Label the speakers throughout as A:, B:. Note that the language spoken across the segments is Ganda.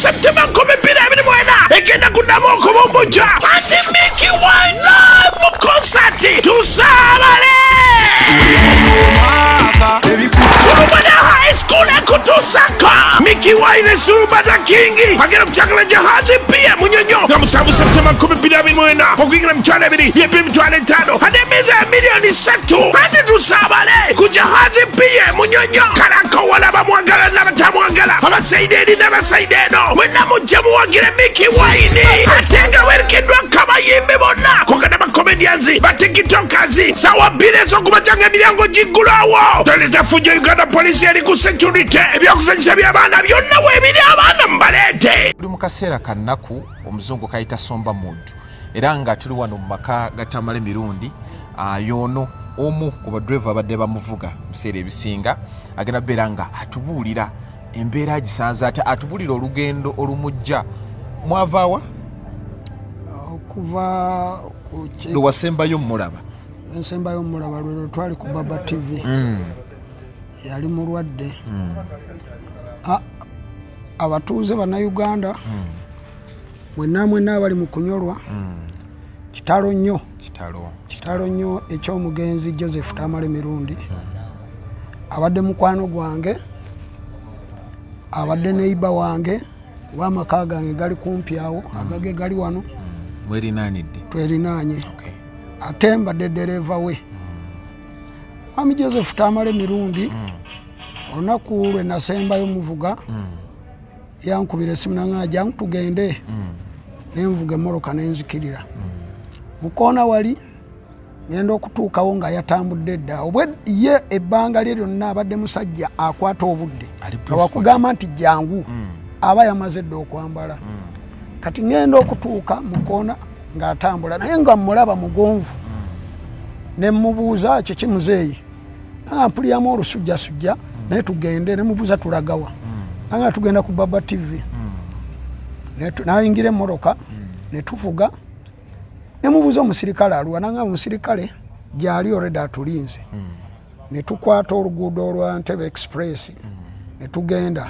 A: September 2024 egenda kuddamu okubumbujja anti Mikie Wine live concert. Tusaabale Sulubada High School ekutusako Mikie Wine, Sulubada King agenda kukyakala Jahazi pia Munyonyo nga 7 September 2024. Okuyingira 20,000, VIP 50,000, ate emmeeza ya 3 miliyoni. Ate tusaabale ku Jahazi pia Munyonyo. Kalakowala bamwagala n'abatamwagala, abasaide eri n'abasaide eno, mwenna mujje muwagire Mikie Wine, ate nga werekeddwa kabayimbi bonna kogenda ba comedians, ba TikTokers. Sawa 2 ez'okumakya emiryango giggulawo. Toleta fujjo, Uganda Police eri ku security. Ebyokuzanyisa by'abaana byonna weebiri, abaana mubaleete.
B: Tuli mu kaseera kannaku, omuzungu kayita somber mood, era nga tuli wano mu maka ga Tamale Mirundi. Y'ono omu ku badureva abadde bamuvuga mu biseera ebisinga. Agenda kubeera nga atubuulira embeera agisanze, ate atubuulira olugendo olumujja. Mwavaawa?
C: Okuva ku
B: lwewasembayo mulaba?
C: Ensembayo mulaba lwe lwe twali ku Baba TV. Yali mulwadde. Abatuuze Bannayuganda mwenna mwenna abali mu kunyolwa, kitalo nnyo.
B: Kitalo.
C: Kitalo nnyo ekyomugenzi Joseph Tamale Mirundi. Abadde mukwano gwange, abadde neighbour wange, kuba amaka gange gali kumpi awo, agage gali wano.
B: Mwerinaanidde?
C: Twerinaanye. Ate mbadde dereva we. Mwami Joseph Tamale Mirundi, olunaku lwe nasembayo muvuga, yankubira esimu nanga, "Jangu tugende." Nenvuga emmotoka nenzikirira mukoona wali, ngenda okutuukawo nga yatambudde dda. Obwe ye ebbanga lye lyonna abadde musajja akwata obudde.
B: Ali
C: nga
B: principal.
C: Wakugamba nti jangu, aba yamaze dda okwambala. Kati ngenda okutuuka mukoona ng'atambula, naye nga mulaba mugonvu. Nemubuuza, "Kiki muzeeyi?" Nga mpuliramu olusujjasujja, naye tugende. Nemubuuza, "Tulagawa?" Nga tugenda ku Baba TV. Nayingira emmotoka netuvuga. Nemubuuza, "Omusirikale aluwa?" Nanga omusirikale gyali already atulinze. Netukwata oluguudo olwa Ntebe Express netugenda.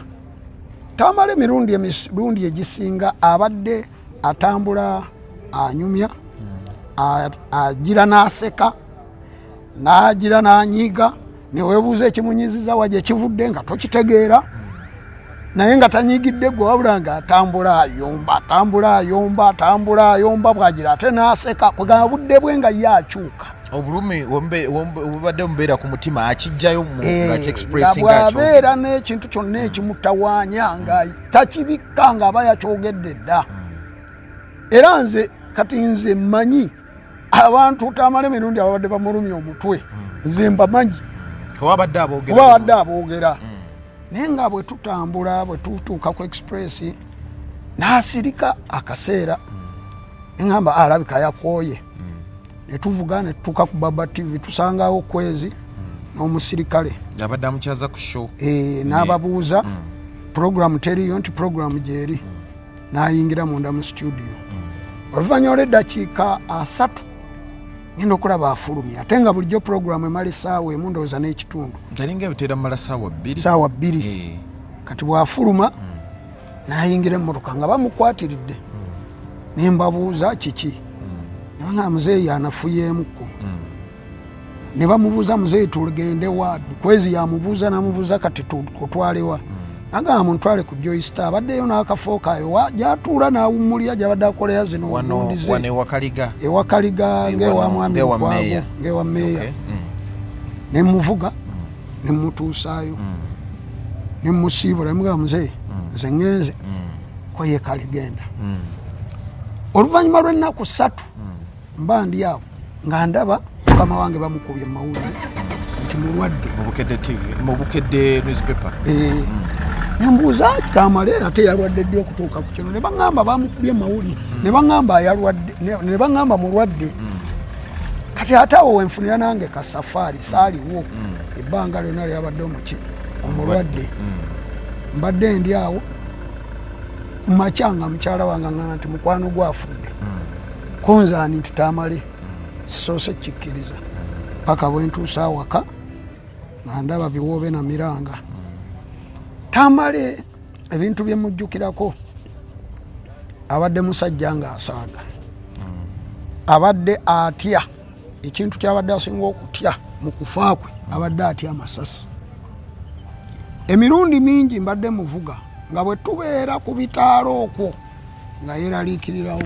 C: Tamala emirundi egisinga abadde atambula anyumya, agira n'aseka, n'agira n'anyiiga, neweebuuza ekimunyiziza wa gye kivudde nga tokitegeera, naye nga tanyigidde gwe, wabula nga atambula ayomba, atambula ayomba, atambula ayomba, bwagira ate n'aseka. Kwegamba budde bwe nga ye akyuka.
B: Obulumi obubadde mubeera ku mutima akijjayo
C: Eh,
B: nga
C: nga
B: kyexpressinga.
C: Bw'abeera n'ekintu kyonna ekimutawaanya nga takibikka, ng'aba yakyogedde dda. Era nze kati nze mmanyi abantu Tamala Emirundi ababadde bamulumya omutwe, nze mbamanyi.
B: Wabadde aboogera?
C: Kuba abadde aboogera, naye nga bwe tutambula, bwe tutuuka ku Express n'asirika akaseera, neŋamba alabika yakooye. Netuvuga netutuuka ku Baba TV, tusangawo Kwezi n'omusirikale.
B: Abadde amukyaza ku show.
C: Eh, n'ababuuza, "Program teriyo?" Nti program gyeri. N'ayingira munda mu studio. Oluvannyuma olw'eddakiika 30 ngenda okulaba afulumya, ate nga bulijjo program emala essaawa 1, ndowooza n'ekitundu.
B: Jalinga ebiteera mumala saawa 2.
C: Saawa 2. Kati bw'afuluma n'ayingira emmotoka nga bamukwatiridde, nembabuuza, "Kiki?" Nebanga muzeeyi anafuyeemukko. Ne bamubuuza, "Muzeeyi, tugende wa?" Kwezi yamubuuza, namubuuza, "Kati kutwalewa?" Agamba, "Muntwale ku Joystar." Abaddeyo n'akafo kayo gyatuula n'awummulira, gyabadde akolera zino
B: Wano?
C: gundi ze.
B: Wano ewakaliga?
C: Ewakaliga, ng'ewa mwami
B: Ng'ewa
C: Lukwago.
B: meeya.
C: Ng'ewa meeya.
B: Okay.
C: Nemuvuga nemutuusaayo, nemusiibula, nemugamba, "Muzeeyi, nze ŋŋenze." Koye kaligenda. Oluvannyuma lw'ennaku 3 mba ndi awo nga ndaba mukama wange bamukubye mumawulire nti mulwadde.
B: Mu Bukedde TV, mu Bukedde newspaper.
C: Eh, nembuuza, "Kitamale ate yalwadde ddi okutuuka ku kino?" Ne baŋŋamba bamukubye mawulire, ne baŋŋamba yalwadde, ne baŋŋamba mulwadde. Kati ate awo wenfunira nange kasafaari, saaliwo ebbanga lyonna lyabadde omuki omulwadde. Mbadde ndi awo kumakya nga mukyala wange aŋŋamba nti mukwano gwafudde. Konzaani? Nti Tamale. Sisoose kikkiriza paka bwentuusa awaka nga ndaba biwoobe na miranga. Tamale ebintu byemujjukirako Abadde musajja nga asaaga, abadde atya ekintu kyabadde asinga okutya mu kufa kwe, abadde atya amasasi. Emirundi mingi mbadde muvuga nga bwe tubeera ku bitaalo okwo nga yeeraliikirirawo,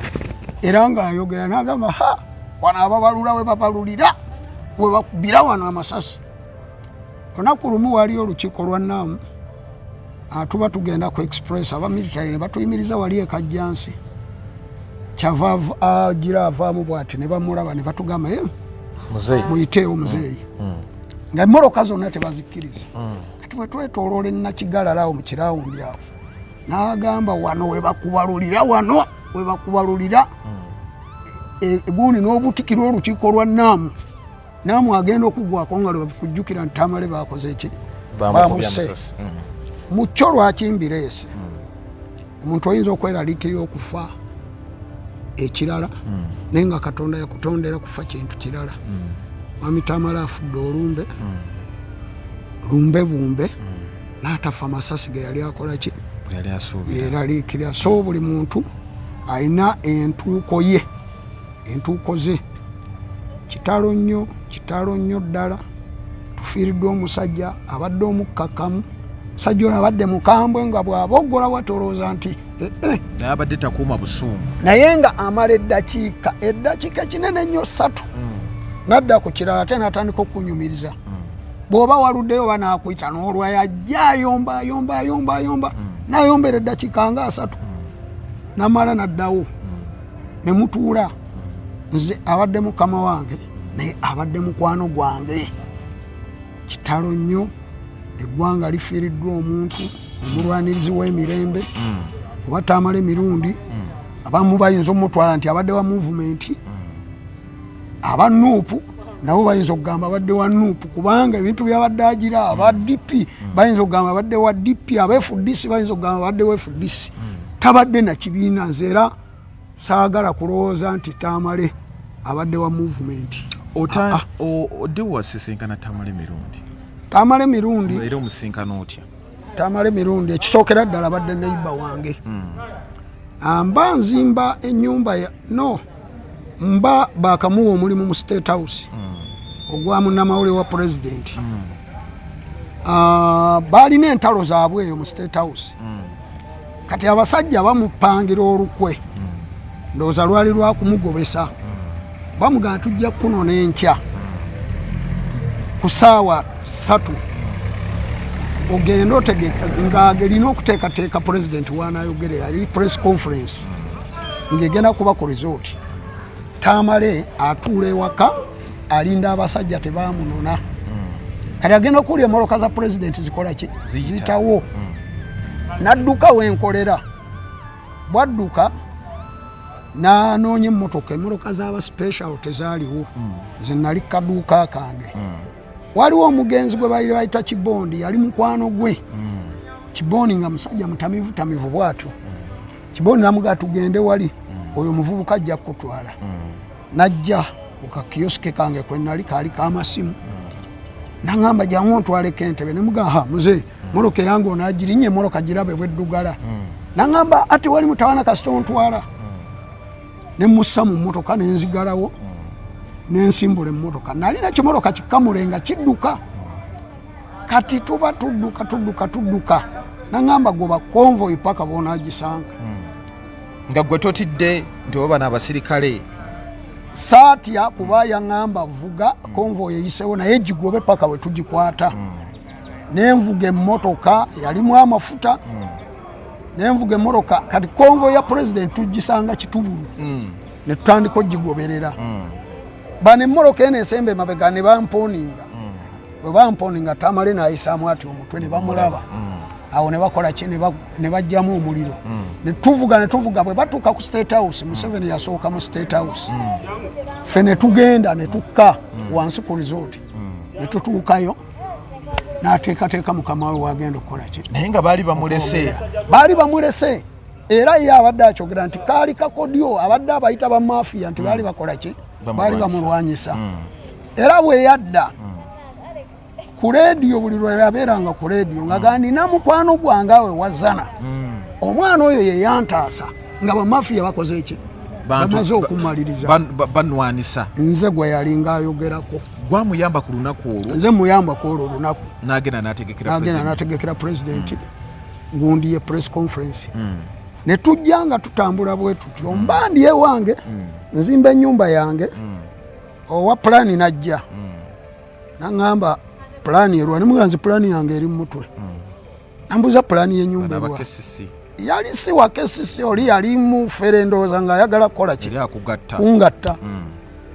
C: era ng'ayogera n'agamba, ha, wano ababalula we babalulira, we bakubira wano amasasi. Olunaku lumu waliyo olukiiko lwa NAM, tuba tugenda ku express, aba military ne batuyimiriza wali e Kajjansi. Kyava agira avaamu bwati ne bamulaba ne batugamba, "Eh, muyiteewo muzeeyi," nga emmotoka zonna tebazikkiriza. Kati bwe twetooloola enakigalala awo mu kirawundi awo, n'agamba, "Wano we bakubalulira, wano we bakubalulira." Gundi n'obutikirwa olukiiko lwa NAM, NAM agenda okugwako nga lwekujjukira nti Tamale bakoze eki, bamuse. Mukyo lwaki mbireese? Omuntu oyinza okweraliikirira okufa ekirala, naye nga Katonda yakutondera kufa kintu kirala. Mwami Tamale afudde olumbe lumbe bumbe, n'atafa masasi ge yali akola ki, yeraliikirira. So buli muntu alina entuuko ye, entuuko ze. Kitalo nnyo, kitalo nnyo ddala. Tufiiriddwa omusajja abadde omukkakkamu. Musajja oyo abadde mukambwe, nga bw'aba oggola watolooza nti eh, eh.
B: Naye abadde takuuma busungu.
C: Naye nga amala eddakiika kinene nnyo 3, nadda ku kirala, ate n'atandika okunyumiriza. Bw'oba waluddeyo oba n'akuyita n'olwa, yajja ayomba, ayomba, ayomba, ayomba, n'ayombera eddakiika nga 30, namala n'addawo ne mutuula. Nze abadde mukama wange, naye abadde mukwano gwange. Kitalo nnyo, eggwanga lifiiriddwa omuntu omulwanirizi w'emirembe. Oba Tamala emirundi, abamu bayinza omutwala nti abadde wa movement, aba NUP nabo bayinza okugamba abadde wa NUP kubanga ebintu byabadde agira. Aba DP bayinza okugamba abadde wa DP, aba FDC bayinza okugamba abadde wa FDC. Tabadde na kibiina. Nze era saagala kulowooza nti Tamale abadde wa movement.
B: Odde wasisinkana Tamale Mirundi?
C: Tamale Mirundi.
B: Era omusinkana otya?
C: Tamale Mirundi, ekisookera ddala abadde neighbour wange. Mba nzimba ennyumba no mba bakamuwa omulimu mu State House ogwa munnamawulire wa president. Baalina entalo zaabwe eyo mu State House. Kati abasajja bamupangira olukwe, ndowooza lwali lwakumugobesa. Bamugamba, "Tujja kunona enkya ku saawa 3, ogende otegeka ng'agerina okuteekateeka pulezidenti wanaayogere." Yali press conference ng'egenda kuba ku resort. Tamale atuula ewaka alinda, abasajja tebamunona. Kati agenda okuwulira emmotoka za pulezidenti zikola ki?
B: Ziyita.
C: Ziyitawo. Nadduka wenkolera. Bwadduka nanoonya emmotoka, emmotoka z'aba special tezaaliwo. Nze nali kaduuka kange. Waliwo omugenzi gwe bali bayita Kibondi, yali mukwano gwe. Kibondi nga musajja mutamivu tamivu bwatyo. Kibondi namugaa, "Tugende wali oyo omuvubuka ajja kukutwala." Najja ku kakiyosike kange kwe nali, kaali kamasimu. Naŋamba, "Jangu ontwaleko Entebe." Nemugaa, "Ha muze, mmotoka eyange onagirinye, emmotoka girabe bweddugala." Naŋamba, "Ati wali mutawana, kasita ontwala." Nemussa mu mmotoka, nenzigalawo, nensimbula emmotoka. Nalina kimotoka kikamule nga kidduka. Kati tuba tudduka, tudduka, tudduka. Naŋamba, "Goba convoy paka bonagisanga."
B: Nga gwe totidde nti oba bano abasirikale?
C: Saatya kuba yaŋŋamba, "Vuga convoy eyisewo, naye gigobe paka bwe tugikwata." Nenvuga emmotoka, yalimu amafuta. Nenvuga emmotoka, kati convoy ya president tugisanga Kitubulu, ne tutandika ogigoberera. Bano emmotoka eno esemba emabega ne bamponinga. Bwe bamponinga, Tamale nayisaamu ati omutwe ne bamulaba awo, ne bakola ki? Ne bajjamu omuliro. Ne tuvuga, ne tuvuga. Bwe batuuka ku State House, Museveni yasooka mu State House, ffe ne tugenda ne tukka wansi ku resort. Ne tutuukayo, n'ateekateeka mukama we wagenda okukola ki.
B: Naye nga baali bamulese.
C: Baali bamulese. Era ye abadde akyogera nti kaali kakodyo, abadde abayita bamafiya nti baali bakola ki, baali
B: Bamulwanyisa.
C: bamulwanyisa. Era bwe yadda ku leediyo, buli lwe yabeeranga ku leediyo nga ga, "Nina mukwano gwange awe wazana, omwana oyo ye yantaasa." Nga bamafiya bakoze eki, bamaze okumaliriza,
B: banwanisa.
C: Nze gwe yalinga ayogerako.
B: Gwamuyamba ku lunaku olwo?
C: Nze muyamba ku olwo olunaku.
B: N'agenda n'ategekera
C: president gundi ye press conference. Ne tujja nga tutambula bwe tutyo, mba ndi ewange, nzimba ennyumba yange, owa pulaani najja naŋŋamba pulaani erwa, nemugamba nze pulaani yange eri mu mutwe. Nambuuza pulaani y'ennyumba erwa, yali si wa KCC, oli yali mu fere ndowooza ng'ayagala kukola ki, kungatta.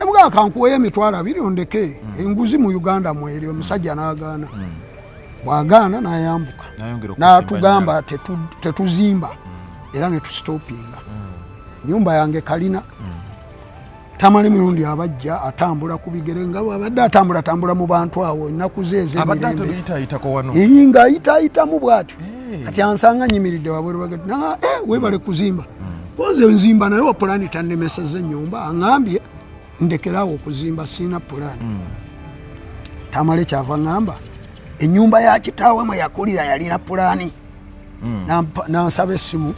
C: Nemugamba kankuweyo 20,000 ondeke, enguzi mu Uganda mweri. Omusajja n'agaana, bw'agaana n'ayambuka n'atugamba tetuzimba, era ne tusitopinga. Nyumba yange kalina. Tamale Mirundi abajja atambula ku bigere nga abadde atambula mu bantu awo ennaku ze ez'emirembe, nga ayitaayitamu bw'atyo. Kati ansanga nyimiridde wabweru bagati, weebale kuzimba, konze nzimba naye wa pulaani tannemesezza ennyumba, aŋŋambye ndekerawo okuzimba, siina pulaani. Tamale kyava ŋŋamba ennyumba ya kitaawe mwe yakulira yalina pulaani. Nansaba essimu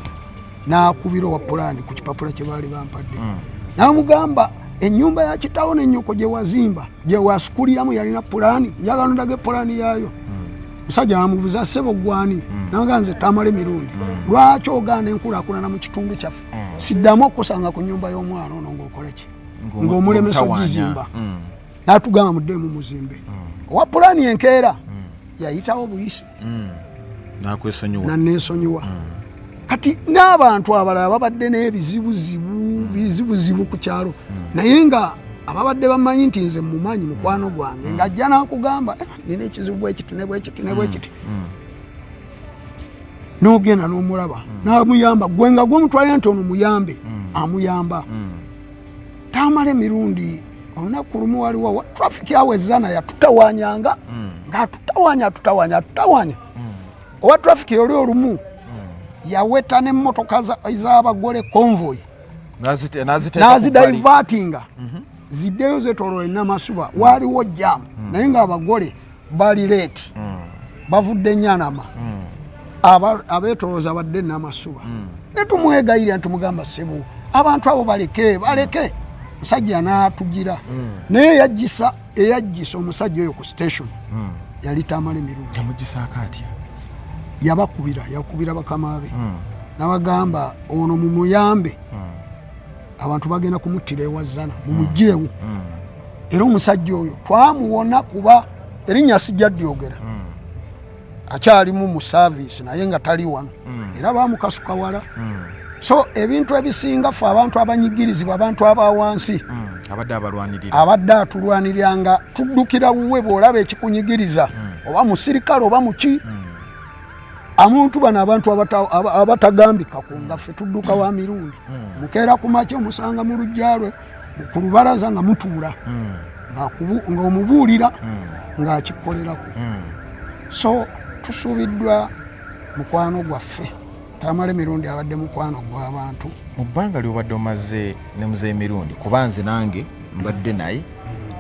C: n'akubira owa pulaani ku kipapula kye baali bampadde, namugamba ennyumba ya kitaawo n'ennyoko gye wazimba gye wasukuliramu yalina pulaani, njagala ndage pulaani yaayo. Musajja namubuuza, ssebo gwani? Nanga nze Tamale Mirundi. Lwaki ogaana enkulaakulana mu kitundu kyaffe? Siddamu okukusanga ku nnyumba y'omwana ono ng'okola ki, ng'omulemesa ogizimba. N'atugamba muddemu muzimbe. Owa pulaani enkeera yayitawo buyisi naneesonyiwa. Kati n'abantu abalala babadde n'ebizibuzibu ku kyalo, naye nga ababadde bamanyi nti nze mumanyi mukwano gwange, ng'ajja n'akugamba nina ekizibu bwekiti ne bwekiti ne bwekiti, n'ogenda n'omulaba n'amuyamba. Gwe nga gwomutwalira nti ono muyambe, amuyamba. Tamale Mirundi olunaku lumu waliwo traffic awo ezzana yatutawanyanga, ng'atutawanya atutawanya atutawanya. Owa traffic oli olumu yaweta n'emmotoka z'abagole convoy n'azidaivatinga ziddeyo zetoloola Namasuba. Waaliwo jam, naye ng'abagole bali leeti, bavudde Nyanama, abeetolooza badde Namasuba. Ne tumwegayirira ntumugamba ssebo abantu abo baleke baleke. Musajja n'atugira, naye eyagisa omusajja oyo ku station yali Tamale Mirundi.
B: Yamugisaako atya?
C: Yabakubira, yakubira bakama be nabagamba ono mumuyambe, abantu bagenda kumuttira ewazzana, mumugyewo. Era omusajja oyo twamuwona kuba erinnya sijja dyogera, akyalimu mu service naye nga tali wano, era bamukasuka wala. So ebintu ebisinga ffe abantu abanyigirizibwa, abantu aba wansi, abadde atulwanirira nga tuddukira wuwe. Bw'olaba ekikunyigiriza oba musirikale oba muki, amuntu bano abantu abatagambika ku nga ffe tudduka wa Mirundi. Mukeera ku makya omusanga mu luggya lwe ku lubalaza nga mutuula, ng'omubuulira ng'akikolerako. So tusuubiddwa mukwano gwaffe Tamale Mirundi, abadde mukwano gw'abantu.
B: Mu bbanga ly'obadde omaze ne Muzeeyi Mirundi, kuba nze nange mbadde naye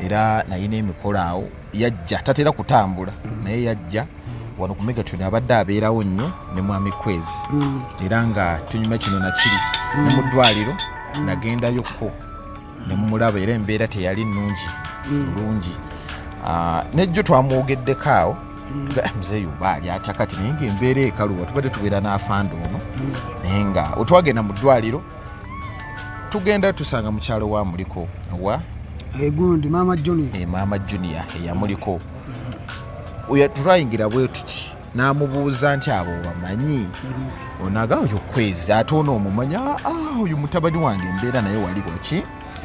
B: era nalina emikolo awo, yajja tatera kutambula, naye yajja wano ku Megatron, abadde abeerawo nnyo ne Mwami Kwezi, era nga tunyuma kino nakiri ne mu ddwaliro nagendayokko ne mumulaba, era embeera teyali nnungi bulungi. Nejjo twamwogeddeko awo, Muzeeyi oba ali atya kati, naye ng'embeera ekaluba, tubadde tubeera n'afande ono, naye nga wetwagenda mu ddwaliro tugenda tusanga mukyalo wa muliko wa
C: egundi Mama Junior,
B: Mama Junior eyamuliko. Twayingira bwe tuti n'amubuuza nti abo bamanyi, onaga oyo Kwezi, ate ono omumanya, oyo mutabani wange embeera naye wali waki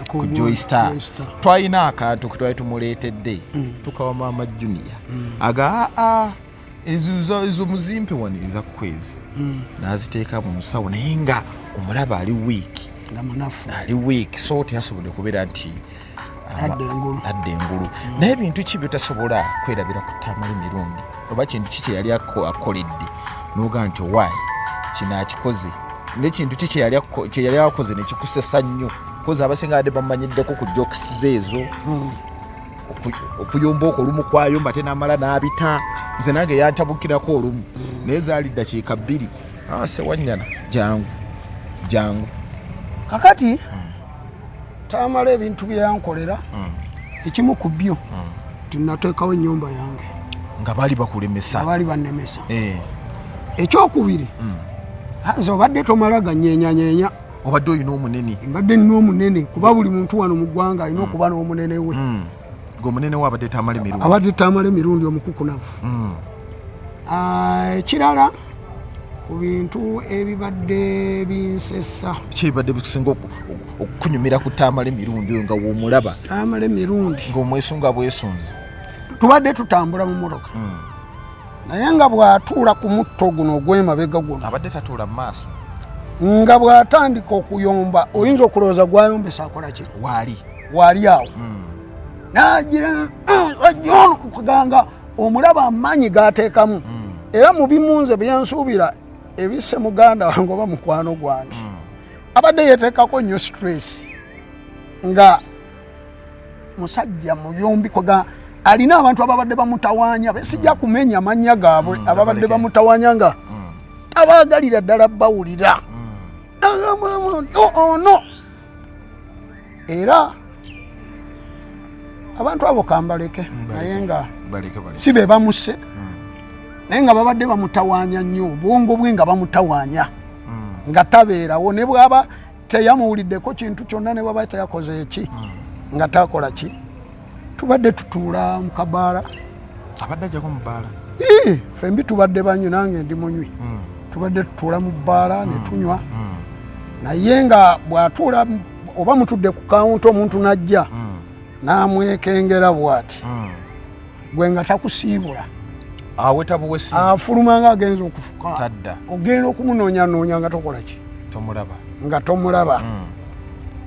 B: ku Joy Star. Twalina akantu ke twali tumuleetedde, tukawa Mama Junior, aga ezo muzimpe wano eza Kwezi, n'aziteeka mu musawo, naye nga omulaba ali weak, ali weak, so teyasobodde kubeera nti adda engulu. Naye bintu ki byotasobola kwerabira ku Tamale Mirundi, oba kintu ki kye yali akoledde n'ogaa nti owaayi kino akikoze, nekintu ki kye yali akoze nekikusesa nnyo? Kozi abasinga badde bamanyiddeko ku jokes ezo, okuyomba okwo olumu kwayomba te namala n'abita. Nze nange yantabukirako olumu, naye zaali ddakiika 2, sewanyana jangu. Jangu.
C: Kakati Tamala ebintu byeyankolera ekimu ku byo tinateekawo ennyumba yange
B: nga baali bakulemesa,
C: baali bannemesa. Ekyokubiri, nze obadde tomala ganyenyanyeenya,
B: obadde olina omunene.
C: Mbadde nina omunene, kuba buli muntu wano mu ggwanga alina okuba n'omunene we.
B: Ng'omunene we abadde Tamala Emirundi.
C: Abadde Tamala Emirundi omukukunavu. Ekirala ku bintu ebibadde binsesa,
B: Ki ebibadde bisinga okukunyumira ku Tamala Emirundi oyo nga w'omulaba?
C: Tamala Emirundi
B: ng'omwesunga bwesunzi.
C: Tubadde tutambula mu motoka, naye nga bw'atuula ku mutto guno ogw'emabega guno,
B: Abadde tatuula mu maaso.
C: Nga bw'atandika okuyomba, oyinza okulowooza gwayombesa akola ki?
B: Waali.
C: Waali awo nagira ono kuganga omulaba amaanyi gateekamu. Era mu bimu nze byensuubira ebisse muganda wange oba mukwano gwange, abadde yeteekako nnyo stress, nga musajja muyombi, kwega alina abantu ababadde bamutawaanya, besijja kumenya mannya gaabwe, ababadde bamutawaanya nga abaagalira ddala bawulira ono. Era abantu abo kambaleke, naye nga si be bamusse, naye nga babadde bamutawaanya nnyo, obwongo bwe nga bamutawaanya nga tabeerawo, ne bwaba teyamuwuliddeko kintu kyonna, ne bwaba teyakoze eki, nga takola ki. Tubadde tutuula mu kabaala.
B: Abadde ajjako mu bbaala?
C: Fembi tubadde banywi, nange ndi munywi. Tubadde tutuula mu bbaala ne tunywa, naye nga bw'atuula oba mutudde ku kawunta, omuntu n'ajja n'amwekengera bw'ati, gwe nga takusiibula.
B: Aweta buwesi.
C: Afuluma nga agenza okufuka.
B: Tadda.
C: Ogenda okumunoonyanoonya nga tokola ki?
B: Tomulaba.
C: Nga tomulaba.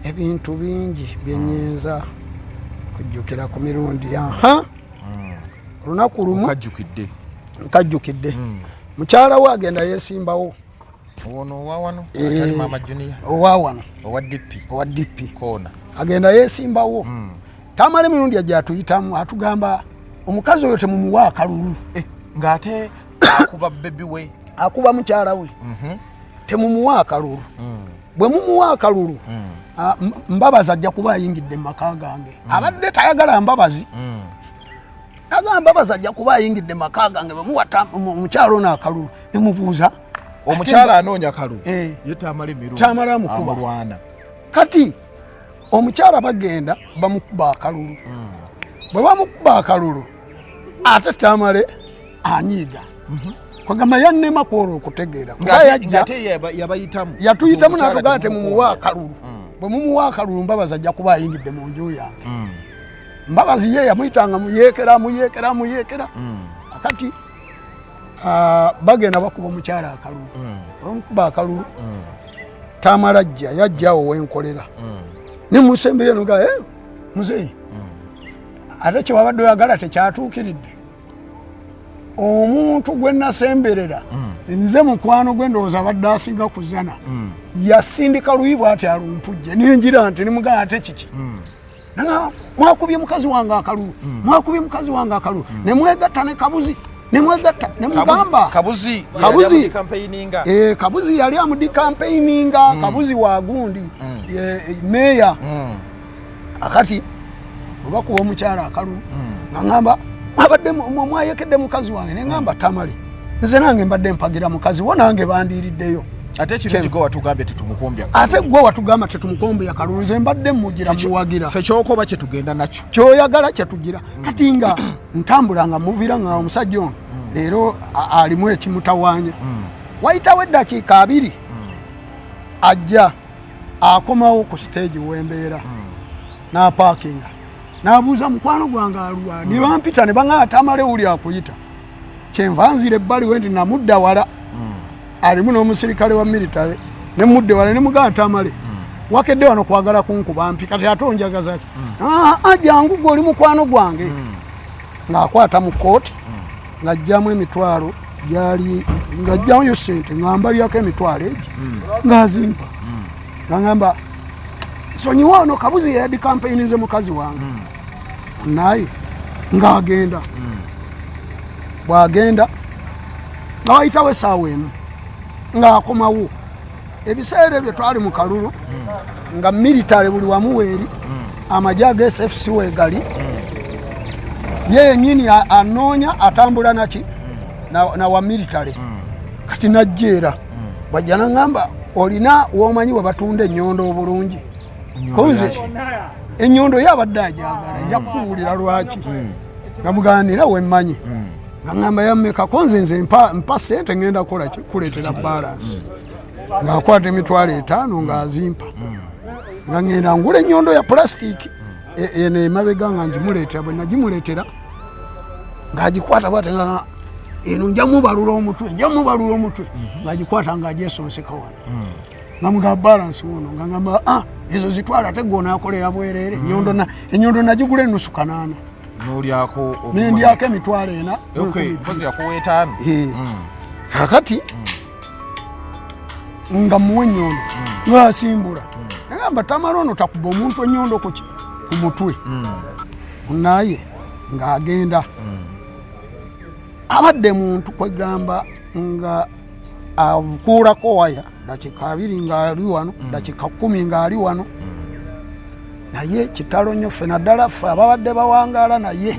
C: Ebintu bingi byenyinza kujjukira ku Mirundi. Aha, olunaku lumu
B: Okajjukidde?
C: Nkajjukidde. Mukyala we agenda yeesimbawo.
B: Ono owa wano? Atali Mama Junior?
C: Owa wano.
B: Owa DP?
C: Owa DP.
B: Koona.
C: Agenda yeesimbawo. Tamala Emirundi ajja atuyitamu, atugamba omukazi oyo temumuwa akalulu.
B: Ng'ate akuba baby we.
C: Akuba mukyala we. Temumuwa akalulu, bwe mumuwa akalulu, Mbabazi ajja kuba ayingidde mu maka gange. Abadde tayagala Mbabazi. Agamba Mbabazi ajja kuba ayingidde mu maka gange bwe muwa mukyala ono akalulu. Nemubuuza.
B: Omukyala anoonya kalulu.
C: Eh.
B: Ye Tamala Emirundi
C: Tamala amukuba.
B: amulwana.
C: Kati omukyala bagenda bamukuba akalulu. Bwe bamukuba akalulu, ate Tamale anyiiga, kwagamba yannema kwolwo okutegeera, kuba yajja
B: Ng'ate yabayitamu.
C: Yatuyitamu.
B: Omukyala
C: Natugamba
B: temumuwa.
C: temumuwa akalulu, bwe mumuwa akalulu Mbabazi ajja kuba ayingidde mu nju yange. Mbabazi ye yamuyitanga muyeekera, muyeekera, muyeekera. Akati bagenda bakuba omukyala akalulu. Bamukuba akalulu, Tamala ajja, yajjawo wenkolera, nemusembere noga, "Eh, muzeeyi, ate kyewabadde oyagala tekyatuukiridde." Omuntu gwe nasemberera nze mukwano gwe, ndowooza abadde asinga kuzana, yasindika luyi bwati alumpujje, ninjira nti nimugamba, ate kiki? Nanga mwakubye mukazi wange akalulu, mwakubye mukazi wange akalulu, nemwegatta ne Kabuzi, nemwegatta. Nemugamba
B: Kabuzi.
C: Kabuzi.
B: Campaigninga.
C: Eh, Kabuzi yali amudicampaigninga. Kabuzi wa gundi, meya. Akati bwebakuba omukyala akalulu, nga ŋŋamba abadde mwayekedde mukazi wange. Neŋŋamba, Tamale, nze nange mbadde mpagira mukazi wo, nange bandiiriddeyo.
B: Ate ekirungi gwe watugambye tetumukumbya.
C: Ate gwe watugamba tetumukombya kalulu, nze mbadde mugira, muwagira.
B: Ffe kyokoba kyetugenda nakyo.
C: Kyoyagala kyetugira. Kati nga ntambula nga muvira nga omusajja ono leero alimu ekimutawaanya. Wayitawo eddakiika 20, ajja akomawo ku siteegi wembeera, n'apaakinga, n'abuuza mukwano gwange aluwa. Ne bampita ne baŋaa, Tamale wuli akuyita. Kyenva nzira ebbali we ndi, namudda wala, alimu n'omusirikale wa military, nemudde wala, nemugamba, Tamale, wakedde wano kwagala kunkuba mpi, kati ate onjagaza ki? "Ah, ah, jangu gwe oli mukwano gwange." Ng'akwata mu kooti, ng'ajjamu emitwalo gyali, ng'ajjayo sente, nga mbalyako emitwalo egi, ng'azimpa, nga ngamba, nsonyiwa, ono Kabuzi yeyadi campaigninze mukazi wange. Naye ng'agenda, bw'agenda nga wayitawo essaawa emu, ng'akomawo. Ebiseera ebyo twali mu kalulu nga military buli wamu weeri, amagye aga SFC wegali. Ye yenyini anoonya atambula naki na wa military. Kati najja era bwajja naŋŋamba, olina womanyi we batunda ennyondo obulungi? Konze ennyondo ye abadde ajagala, nja kukuwulira lwaki. Nga muganira wemmanyi, nga ŋŋamba yammeka? Konze nze mpa sente, ŋŋenda kukola ki? Kuleetera balance. Ng'akwata 50,000 ng'azimpa, nga ŋŋenda ngula ennyondo ya plastic eno emabega, nga ngimuleetera. Bwe nagimuleetera ng'agikwata bwate, nga eno nja mubalula omutwe, nja mubalula omutwe, ng'agikwata ng'agyesonseka wano, nga muga balance wuno, nga ngamba, ah, ezo zitwala, ate gwe onaakolera bwereere. Enyondo nagigula enusu kanaana.
B: N'olyako?
C: Nendyako 40,000.
B: Okay, mpozi yakuwa 5.
C: Kakati nga muwa enyondo ng'asimbula, nagamba, Tamala ono takuba omuntu enyondo kuki ku mutwe. Naye ng'agenda abadde muntu kwegamba nga akuulako waya dakika 20 ng'ali wano, dakika 10 ng'ali wano. Naye kitalo nnyo ffe, naddala ffe ababadde bawangaala naye.